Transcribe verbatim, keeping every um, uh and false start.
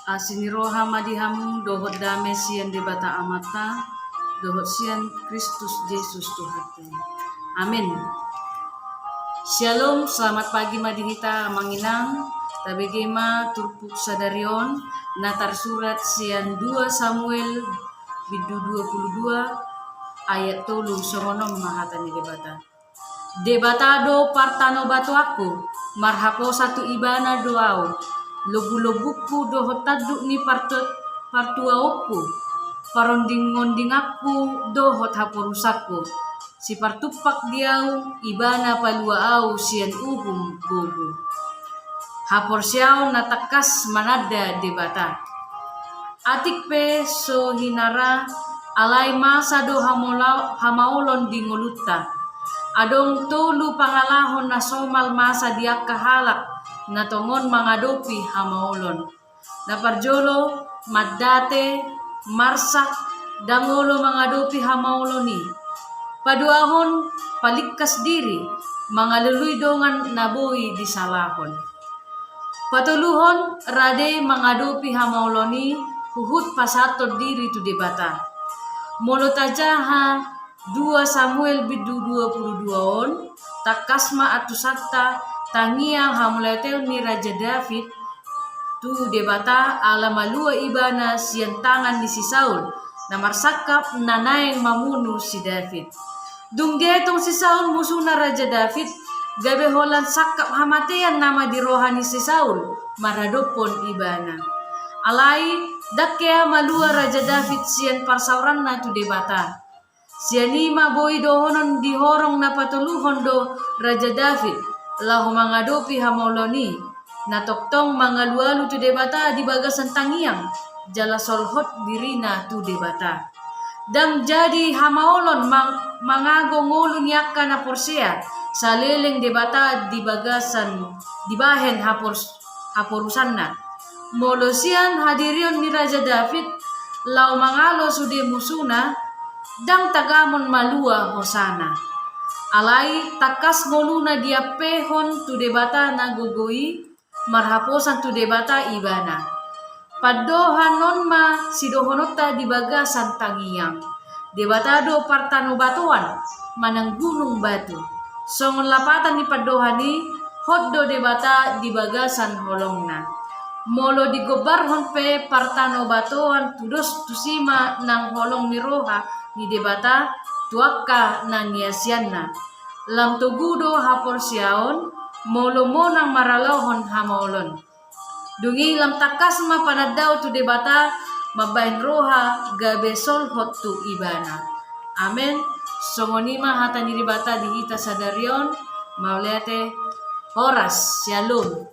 Asi ni roha ma di hamu dohot dame sian Debata Amanta dohot sian Kristus Jesus Tuhanta. Amen. Syalom, selamat pagi ma di hita amang inang. Tabege ma turpuk sadari on na tarsurat sian dua Samuel bindu dua puluh dua ayat tolu. Songon on ma hata ni Debata. Debata do partanobatoanku, marhaposan tu Ibana do ahu. Lombulombungku dohot tanduk ni partu-, partuaonku, parondingondinganku dohot haporusanku. Sipartumpak di ahu, Ibana palua ahu sian uhum gogo. Haporseaon na tangkas mananda Debata. Atik pe so hinara, alai masa do hamola-, hamaolon di ngolunta. Adong tolu pangalahon na somal masa di angka halak na tongon mangadopi hamaolon. Na parjolo, mandate, marsak, ndang olo mangadopi hamaolon i. Paduahon, palingkas diri, mangalului dongan na boi disalahon. Patoluhon, rade mangadopi hamaolon i, huhut pasahathon diri tu Debata. Molo tajaha dua Samuel bindu dua puluh dua on, tangkas ma antusanta tangiang hamauliateon ni Raja David tu Debata ala malua ibana sian tangan ni si Saul, na marsangkap na naeng mamunu si David. Dung dietong si Saul musuna Raja David, gabe holan sangkap hamatean nama di roha ni si Saul maradophon ibana. Alai, ndang hea malua Raja David sian parsaoranna tu Debata. Sian i ma boi dohonon di horong na patoluhon do Raja David laho mangadopi hamaolon i, na tongtong mangalualu tu Debata di bagasan tangiang, jala solhot dirina tu Debata. Ndang jadi hamaolon mang-, mangago ngolu ni angka na porsea, saleleng Debata di bagasan dibahen hapors-, haporusanna. Molo sian hadirion ni Raja David laho mangalo sude musuna, ndang tagamon malua hosana. Alai tangkas ngoluna diampehon tu Debata na gogo i, marhaposan tu Debata ibana. Pandohan on ma sidohononta di bagasan tangiang. Debata do partanobatoan manang gunung batu. Songon lapatan ni pandohan i, hot do Debata di bagasan holongna. Molo digombarhon pe partanobatoan tudos tusi ma nang holong ni roha ni Debata tu angka na niasianna. Lam togu do haporseaon, molo monang maralohon hamaolon. Dung i lam tangkas ma panandaon tu Debata mambahen roha gabe solhot tu ibana. Amen. Songon i ma hata ni Debata di hita sadari on. Mauliate. Horas. Syalom.